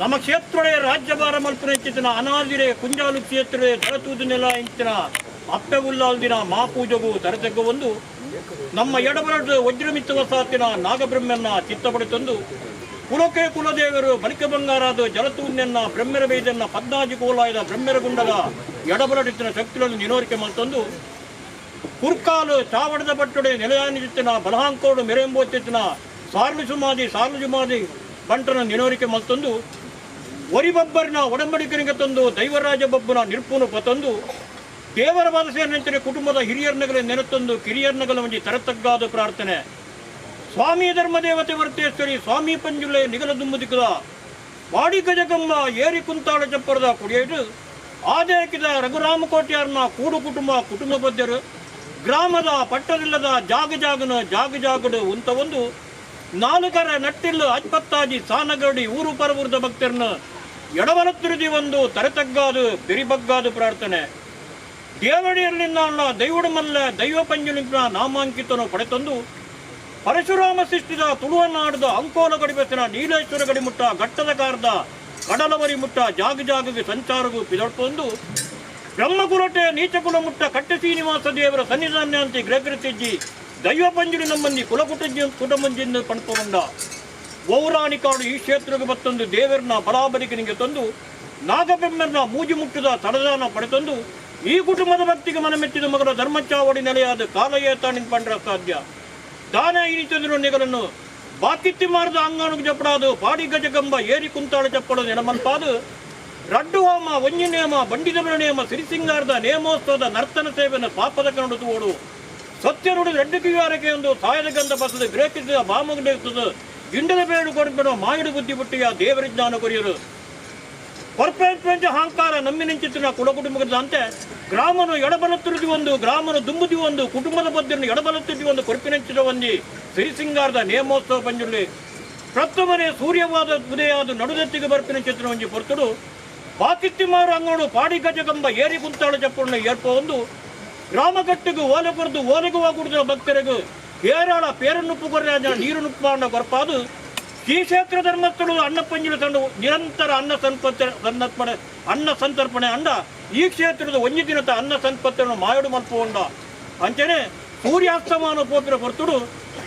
ನಮ್ಮ ಕ್ಷೇತ್ರಡೆ ರಾಜ್ಯಭಾರ ಮಲ್ಪುನ ಅನಾದಿರೆ ಕುಂಜಾಲು ಕ್ಷೇತ್ರಡೆ ತರತೂದು ನೆಲ ಇಂಚಿನ ಅಪ್ಪೆ ಉಲ್ಲಾಲ್ದಿನ ಮಾಪೂಜಗು ತರತೆಗ್ಗ ಒಂದು ನಮ್ಮ ಎಡಬರಡು ವಜ್ರಮಿತ್ತ ವಸಾತಿನ ನಾಗಬ್ರಹ್ಮನ್ನ ಚಿತ್ತಪಡಿ ತಂದು ಕುಲಕ್ಕೆ ಕುಲದೇವರು ಬಲಿಕ ಬಂಗಾರಾದ ಜಲತೂನ್ಯನ್ನ ಬ್ರಹ್ಮರ ಬೈದನ್ನ ಪದ್ನಾಜಿ ಕೋಲಾಯದ ಬ್ರಹ್ಮರ ಗುಂಡದ ಎಡಬರಡಿತ್ತಿನ ಶಕ್ತಿಗಳನ್ನು ನಿನೋರಿಕೆ ಮಲ್ತಂದು ಕುರ್ಕಾಲು ಚಾವಡದ ಪಟ್ಟೊಡೆ ನೆಲೆಯಾನಿಜಿತ್ತಿನ ಬಲಹಾಂಕೋಡು ಮೆರೆಂಬೋತ್ತಿನ ಸಾರ್ಲು ಸುಮಾದಿ ಸಾರ್ಲು ಜುಮಾದಿ ಬಂಟನ ನಿನೋರಿಕೆ ಮಲ್ತಂದು ಒರಿಬೊಬ್ಬರನ್ನ ಒಡಂಬಡಿಕೆನಿಗೆ ತಂದು ದೈವರಾಜ ಬೊಬ್ಬನ ನಿರ್ಪುನು ಪತಂದು ದೇವರ ಬಾದಸೇನಂತನೆ ಕುಟುಂಬದ ಹಿರಿಯರ್ನಗಲ ನೆನತಂದು ಕಿರಿಯರ್ನಗಲ ಒಂಜಿ ತರತಗ್ಗಾದ ಪ್ರಾರ್ಥನೆ. ಸ್ವಾಮಿ ಧರ್ಮದೇವತೆ ವರ್ತೇಶ್ವರಿ ಸ್ವಾಮಿ ಪಂಜುಲೆ ನಿಗಲ ದುಂಬುದಿಕ್ಕದ ವಾಡಿ ಗಜಗಮ್ಮ ಏರಿ ಕುಂತಾಳ ಚಪ್ಪರದ ಕುಡಿಯದು ಆದೇಕಿದ ರಘುರಾಮ ಕೋಟ್ಯಾರ್ನ ಕೂಡು ಕುಟುಂಬ ಕುಟುಂಬ ಬದ್ಧರು ಗ್ರಾಮದ ಪಟ್ಟದಿಲ್ಲದ ಜಾಗ ಜಾಗನ ಜಾಗ ಜಾಗಡು ಉಂತ ಒಂದು ನಾಲ್ಕರ ನಟ್ಟಿಲ್ಲು ಅಜ್ಪತ್ತಾಜಿ ಸಾನಗಡಿ ಊರು ಪರವೂರದ ಭಕ್ತರನ್ನ ಎಡಬಲತ್ತಿರುದಿ ಒಂದು ತರತಗ್ಗಾದು ಬೆರಿಬಗ್ಗಾದು ಪ್ರಾರ್ಥನೆ. ದೇವಡಿಯಲ್ಲಿನ ದೈವಡ ಮಲ್ಲ ದೈವ ಪಂಜುಲಿಂಪಿನ ನಾಮಾಂಕಿತನು ಪಡೆತಂದು ಪರಶುರಾಮ ಸೃಷ್ಟಿದ ತುಳುವನಾಡದ ಅಂಕೋಲ ಗಡಿಬೆತ್ತಿನ ನೀಲೇಶ್ವರ ಗಡಿಮುಟ್ಟ ಘಟ್ಟದ ಕಾರದ ಕಡಲವರಿ ಮುಟ್ಟ ಜಾಗ ಜಾಗಗೆ ಸಂಚಾರಗೂ ಪಿದೊಡ್ಪೊಂದು ಬ್ರಹ್ಮಕುಲಟೆ ನೀಚಕುಲ ಮುಟ್ಟ ಕಟ್ಟೆ ಶ್ರೀನಿವಾಸ ದೇವರ ಸನ್ನಿಧಾನ ಗ್ರಹಕರಿತಿಜ್ಜಿ ದೈವ ಪಂಜುಲಿ ನಮ್ಮಂದಿ ಕುಲಕುಟಜ್ಜಿ ಕುಟುಂಬಂಜಿಂದ ಪಣ್ಪುಂಡ ವೌರಾಣಿಕಾಡು ಈ ಕ್ಷೇತ್ರಕ್ಕೆ ಬತ್ತೊಂದು ದೇವರನ್ನ ಬರಾಬರಿಗೆ ನಿಂಗೆ ತಂದು ನಾಗಬೆಮ್ಮರನ್ನ ಮೂಜಿ ಮುಟ್ಟದ ತಡದಾನ ಪಡೆತಂದು ಈ ಕುಟುಂಬದ ಭಕ್ತಿಗೆ ಮನಮೆಚ್ಚಿದ ಮಗನ ಧರ್ಮಚಾವಡಿ ನೆಲೆಯಾದ ಕಾಲಯೇ ತಾಣಿನ ಪಂಡ್ರ ಸಾಧ್ಯ ದಾನ ಇನಿತಂದ್ರು ನಿಗಲನ್ನು ಬಾಕಿತ್ತಿ ಮಾರದ ಅಂಗಾಣು ಜಪಡಾದು ಪಾಡಿ ಗಜಗಂಬ ಏರಿ ಕುಂತಾಳ ಚಪ್ಪಡ ನೆಲಮನ್ಪಾದು ರಡ್ಡು ಹೋಮ ಒಂಜಿ ನೇಮ ಬಂಡಿದ ನೇಮ ಸಿರಿಸಿಂಗಾರದ ನೇಮೋತ್ಸವದ ನರ್ತನ ಸೇವೆಯನ್ನು ಪಾಪದ ಕನ್ನಡ ತೋಡು ಸತ್ಯ ನುಡಿ ರೆಡ್ಡು ಕಿವಿಯಾರಕ್ಕೆ ಒಂದು ಸಾಯದ ಗಂಧ ಬಸದ ಗ್ರೇಕಿಸಿದ ಬಾಮುಗ್ನೇಸ್ತದ ಗಿಂಡದ ಬೇಡು ಕೊಡ್ಬೇಡ ಮಾಯಿಡು ಬುದ್ಧಿ ಬುಟ್ಟಿಯ ದೇವರ ಜ್ಞಾನ ಕೊರಿಯರು ಕೊರ್ಪೇಂಚ ಅಹಂಕಾರ ನಮ್ಮಿನಿಂಚಿತ್ತಿನ ಕುಲ ಕುಟುಂಬದಂತೆ ಗ್ರಾಮನು ಎಡಬಲತ್ತಿರುದಿ ಒಂದು ಗ್ರಾಮನು ದುಂಬುದಿ ಒಂದು ಕುಟುಂಬದ ಬದ್ದಿರನ್ನು ಎಡಬಲತ್ತಿರುದಿ ಒಂದು ಕೊರ್ಪಿನಂಚಿದ ಒಂದಿ ಸಿರಿಸಿಂಗಾರದ ನೇಮೋತ್ಸವ ಪಂಜುಳ್ಳಿ ಪ್ರಥಮನೆ ಸೂರ್ಯವಾದ ಉದಯಾದ ನಡುದತ್ತಿಗೆ ಬರ್ಪಿನ ಚಿತ್ರ ಒಂಜಿ ಪೊರ್ತುಡು ಬಾಕಿತ್ತಿಮಾರು ಅಂಗಡು ಪಾಡಿ ಗಜಗಂಬ ಏರಿ ಕುಂತಾಳ ಚಪ್ಪಣ್ಣ ಏರ್ಪ ಒಂದು ಗ್ರಾಮಕಟ್ಟಿಗೂ ಓಲೆ ಕೊರದು ಓಲೆಗೂ ಹೋಗುಡುದ ಭಕ್ತರಿಗೂ ಹೇರಾಳ ಪೇರನ್ನುಪ್ಪು ಕೊರ್ರಾಜ ನೀರು ನುಪ್ಪಾಂಡ ಕೊರಪಾದು ಈ ಕ್ಷೇತ್ರ ಧರ್ಮಸ್ಥಳು ಅನ್ನ ಪಂಜಿಲು ತಂಡು ನಿರಂತರ ಅನ್ನ ಸಂಪತ್ತ ಸನ್ನರ್ಪಣೆ ಅನ್ನ ಸಂತರ್ಪಣೆ ಅಂಡ ಈ ಕ್ಷೇತ್ರದ ಒಂಜಿ ದಿನದ ಅನ್ನ ಸಂಪತ್ತನ್ನು ಮಾಯಡು ಮಲ್ಪುಂಡ ಅಂಚನೆ ಸೂರ್ಯಾಸ್ತಮಾನ ಪೋಪಿನ ಹೊರತುಡು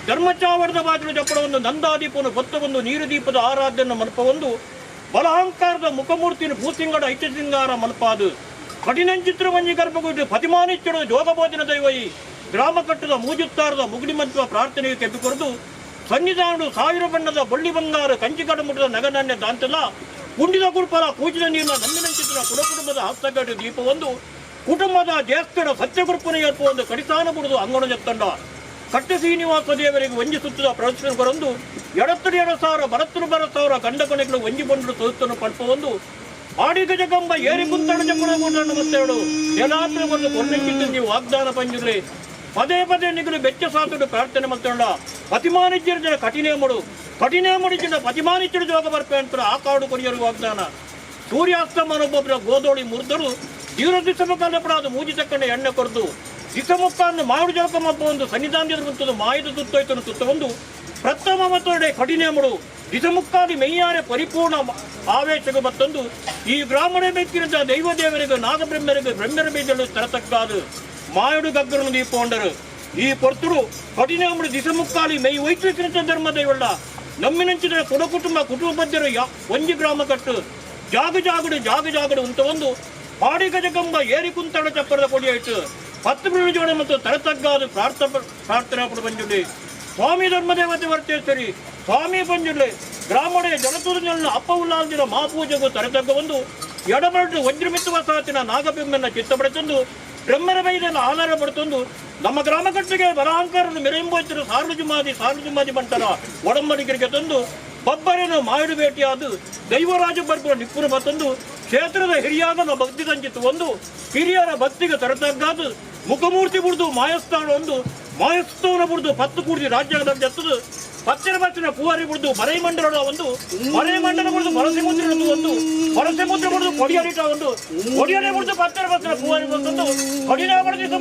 ಧರ್ಮಚಾವರದ ಬಾಗಿಲು ಚಪ್ಪಡ ಒಂದು ನಂದಾದೀಪನು ಬತ್ತ ಒಂದು ನೀರು ದೀಪದ ಆರಾಧ್ಯನ ಮಲ್ಪ ಒಂದು ಬಲಹಂಕಾರದ ಮುಖಮೂರ್ತಿಯನ್ನು ಭೂಸಿಂಗಡ ಐತಿಸಿಂಗಾರ ಮಲ್ಪಾದು ಕಠಿಣಂಚಿತ್ರ ಮಂಜಿ ಗರ್ಭಗುಡಿ ಪತಿಮಾನಿಚ್ಚಡು ಜೋಗಬೋಧಿನ ದೈವಯಿ ಗ್ರಾಮ ಕಟ್ಟದ ಮೂಜುತ್ತಾರದ ಮುಗುಡಿ ಮಂತ್ವ ಪ್ರಾರ್ಥನೆಗೆ ಕೆಪ್ಪಿಕೊರೆದು ಸನ್ನಿಧಾನಡು ಸಾವಿರ ಬಣ್ಣದ ಬಳ್ಳಿ ಬಂಗಾರ ಕಂಚಿಕಡ ಮುಟ್ಟದ ನಗನಾಣ್ಯ ದಾಂತಲ ಕುಂಡಿದ ಕುರುಪರ ಕೂಚಿದ ನೀರಿನ ನಮ್ಮಿನಂಚಿತ್ರ ಕುಲ ಕುಟುಂಬದ ಹಸ್ತಗಟ್ಟು ದೀಪವೊಂದು ಕುಟುಂಬದ ಜ್ಯೇಷ್ಠರ ಸತ್ಯಗುರುಪನ ಏರ್ಪ ಒಂದು ಕಡಿಸಾನ ಬುಡುದು ಅಂಗಣ ಜತ್ತಂಡ ಕಟ್ಟೆ ಶ್ರೀನಿವಾಸ ದೇವರಿಗೆ ಒಂಜಿ ಸುತ್ತದ ಪ್ರದರ್ಶನ ಬರೊಂದು ಎಡತ್ತಡು 2000 ಬರತ್ತರು ಬರ ಸಾವಿರ ಗಂಡ ಕೊನೆಗಳು ಒಂಜಿ ಬಂಡು ತುರುತ್ತನ್ನು ಪಲ್ಪ ಒಂದು ಆಡಿ ಗಜಗಂಬ ಏರಿ ಕುಂತಡು ಜಪ್ಪಣ ಮತ್ತೆರಡು ಏನಾದ್ರೂ ಒಂದು ಕೊನ್ನೆಕ್ಕಿಟ್ಟು ನೀವು ವಾಗ್ದಾನ ಪಂಜುರ್ಲಿ ಪದೇ ಪದೇ ನಿಗಲು ಬೆಚ್ಚ ಸಾತುಡು ಪ್ರಾರ್ಥನೆ ಮತ್ತೊಂಡ ಪತಿಮಾನಿಜ್ಜರ ಜನ ಕಠಿಣೆ ಮಡು ಕಠಿಣೆ ಮಡಿ ಜನ ಪತಿಮಾನಿಚ್ಚರು ಜೋಗ ಬರ್ಪೆ ಅಂತ ಆ ಕಾಡು ಕೊರಿಯರು ವಾಗ್ದಾನ. ಸೂರ್ಯಾಸ್ತಮಾನ ಒಬ್ಬೊಬ್ಬರ ಗೋದೋಳಿ ಮುರಿದರು ಜೀವನ ದಿಸಮುಖಾದ ಮೂಜಿ ತಕ್ಕಂಡೆ ಎಣ್ಣೆ ಕೊರದು ದಿಸಮುಖಾನ್ನು ಮಾಡು ಜಲಕಮಪ್ಪ ಒಂದು ಸನ್ನಿಧಾನದ ಮುಂತದ್ದು ಮಾಯದ ತುತ್ತೋಯ್ತನು ತುತ್ತ ಒಂದು ಪ್ರಥಮ ಮತ್ತೊಡೆ ಕಠಿಣೆ ಮಡು ದಿಸಮುಕ್ಕಾದಿ ಮೆಯ್ಯಾರೆ ಪರಿಪೂರ್ಣ ಆವೇಶಕ್ಕೆ ಮತ್ತೊಂದು ಈ ಗ್ರಾಮಣೆ ಬೆಕ್ಕಿನ ದೈವ ದೇವರಿಗೆ ನಾಗಬ್ರಹ್ಮರಿಗೆ ಬ್ರಹ್ಮರ ಬೀಜಲು ತರತಕ್ಕಾದು ಮಾಯಡು ಗಗ್ಗರನು ದೀಪೊಂಡರು ಈ ಪೊರ್ತುಡು ಕಠಿಣ ದಿಸಮುಕ್ಕಾಲಿ ಮೈ ವೈದ್ಯಕಿನ ಧರ್ಮ ದೈವಳ್ಳ ನಮ್ಮಿನಂಚಿದ ಕುಲ ಕುಟುಂಬ ಕುಟುಂಬ ಬದ್ಧರು ಒಂಜಿ ಗ್ರಾಮ ಕಟ್ಟು ಜಾಗ ಜಾಗಡು ಜಾಗ ಜಾಗಡು ಅಂತ ಒಂದು ಪಾಡಿ ಗಜಗಂಬ ಏರಿ ಕುಂತಡ ಚಪ್ಪರದ ಕೊಡಿಯಾಯಿತು 10 ಜೋಡ ಮತ್ತು ತರತಗ್ಗಾದ ಪ್ರಾರ್ಥನಾ ಪಂಜುಳ್ಳಿ ಸ್ವಾಮಿ ಧರ್ಮದೇವತೆ ವರ್ತೇಶ್ವರಿ ಸ್ವಾಮಿ ಪಂಜುಳ್ಳಿ ಗ್ರಾಮಡೆ ಜಲತುರಿನ ಅಪ್ಪ ಉಲ್ಲಾಲ್ದಿನ ಮಾಪೂಜೆಗೂ ತರತಗ್ಗ ಒಂದು ಎಡಬರಡು ವಜ್ರಮಿತ್ತು ವಸಾತಿನ ನಾಗಬಿಂಬನ ಚಿತ್ತ ಪಡೆತಂದು ಬ್ರಹ್ಮರ ಬೈದನ್ನು ಆಧಾರ ಪಡೆತಂದು ನಮ್ಮ ಗ್ರಾಮ ಕಟ್ಟಿಗೆ ಬರಾಂಕರನ್ನು ಮೆರೆಂಬೋಯ್ತರು ಸಾರ್ಲು ಜುಮಾದಿ ಸಾರ್ಲು ಜುಮಾದಿ ಬಂಟರ ಒಡಂಬಡಿಗರಿಗೆ ತಂದು ಬಬ್ಬರನ್ನು ಮಾಯಡು ಭೇಟಿಯಾದು ದೈವರಾಜ ಬರ್ಬರ ನಿಪ್ಪುರು ಮತ್ತೊಂದು ಕ್ಷೇತ್ರದ ಹಿರಿಯಾಗನ ಭಕ್ತಿ ಸಂಚಿತು ಒಂದು ಹಿರಿಯರ ಭಕ್ತಿಗೆ ತರತಗ್ಗಾದು ಮುಖಮೂರ್ತಿ ಬುಡ್ದು ಮಾಯಸ್ಥಾನ ಒಂದು ಮಾಯಸ್ಥಾನ ಬುಡ್ದು ಪತ್ತು ಕೂಡಿ ರಾಜ್ಯದ ಜತ್ತದು ಪಚ್ಚರ ಬಚ್ಚಿನ ಪೂವಾರಿ ಬುಡ್ದು ಬರೈ ಮಂಡಲದ ಒಂದು ಬರೈ ಮಂಡಲ ಬುಡ್ದು ಭರಸೆ ಮುದ್ರೆ ಒಂದು ಭರಸೆ ಮುದ್ರೆ ಬುಡ್ದು ಕೊಡಿಯರಿಟ ಒಂದು ಕೊಡಿಯರಿ ಬುಡ್ದು ಪಚ್ಚರ ಬಚ್ಚಿನ ಪೂವಾರಿ ಬಂದು ಕಡಿನ ಬಡ್ದು.